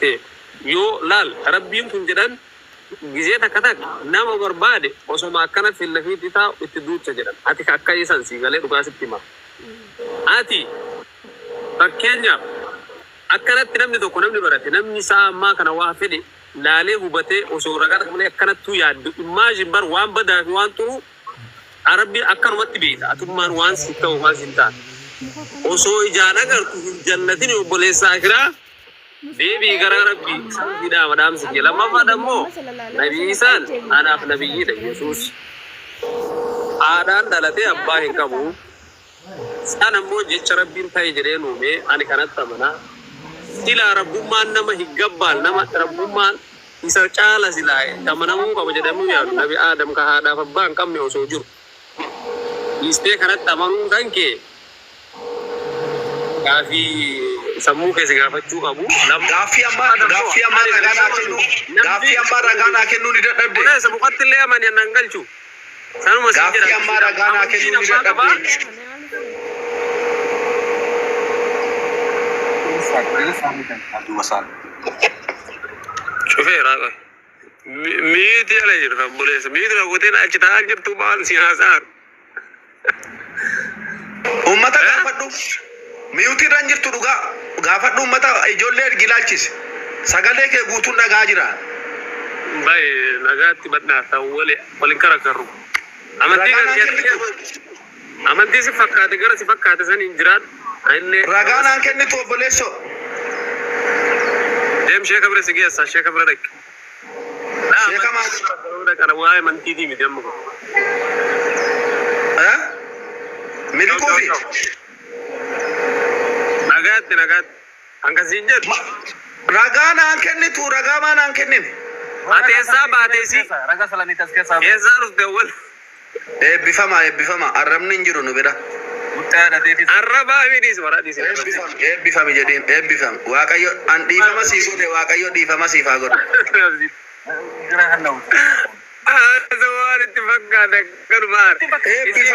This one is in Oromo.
Fakkaate yoo laal, Rabbiin kun jedhan gizee takka takka nama barbaade osoma akkana fillafiitti taa'u itti duucha jedhan. Ati ka akka isan sii galee dhugaa sitti hima. Ati fakkeenyaaf akkanatti namni tokko, namni barate, namni isaa ammaa kana waa fedhe laalee hubatee osoo ragaa takka malee akkanattuu yaaddu, imagine bar, waan badaa fi waan xuruu Rabbiin akkanumatti beekta. Atummaan waan si ta'u waan sin taane osoo ijaan agartu hin jallatin. Obboleessa akiraa, deebii gara Rabbii san hidhaama. Dhaamsi kee lammaffaa ammoo, Nabi Isaan anaaf nabiyyiidha. Yesuus haadhaan dhalatee abbaa hin qabu. San ammoo jecha Rabbiin ta'e jedhee nuume, ani kanatti amanaa. Silaa Rabbummaan nama hin gabbaal, nama Rabbummaan isa caala silaa amanamuu qaba jedhamuu yaadu, Nabi Aadam ka haadhaaf abbaa hin qabne osoo jiru dhiistee kanatti amanuun kan kee gaafii sammuu keessa gaafachuu qabu. Gaaffii ammaa ragaa naa kennuu, gaaffii ammaa ragaa naa kennuu ni dadhabde. Kuneessa mukatti illee amani annan galchu. Sanuma siin Gaaffii jedha. ammaa ragaa naa kennuu ni Amantiin abbaa qabaa. dadhabde. Cufeera. Miiti ala jirta, obboleessa. Miiti rakkooteen achi taa'aa jirtu maal si haasa'an? Uummata gaafadhu. Mute irra hin jirtu dhugaa. Gaafadhu uummata, ijoollee ergi ilaalchise. Sagalee kee guutuun dhagaa jira. Baay'ee nagaatti badhaasa wali waliin karakarru. Amantii Ragaa kan naan kennitu. Amantii si fakkaate gara si fakkaate saniin jiraadhu. Anillee Ragaa naan kennitu, obboleessoo. Deem, sheeka bira si geessa, sheeka bira dhaqi. Sheeka maali? Dhaqana, waa'ee amantiitii miti amma kun. Eh? Miliquufi. Nagaatti, nagaatti. Hanga siin jedhu. Ragaa naan kennitu, ragaa maa naan kennine? Ati eessaa baateesi? Ragaa salanii tas keessaa. Eessaa dhufte awwal? Eebbifama, eebbifama. Arrabni hin jiru nu bira. Guddaa dhateetis. Arrabaa miidhis waraa dhiisi. Eebbifami, eebbifami jedhiin, eebbifami. Waaqayyo an dhiifama siif godhe, Waaqayyo dhiifama siif haa godhu. Jira kan na'u. Haasa waan itti fakkaate akkanumaan. Eebbifami.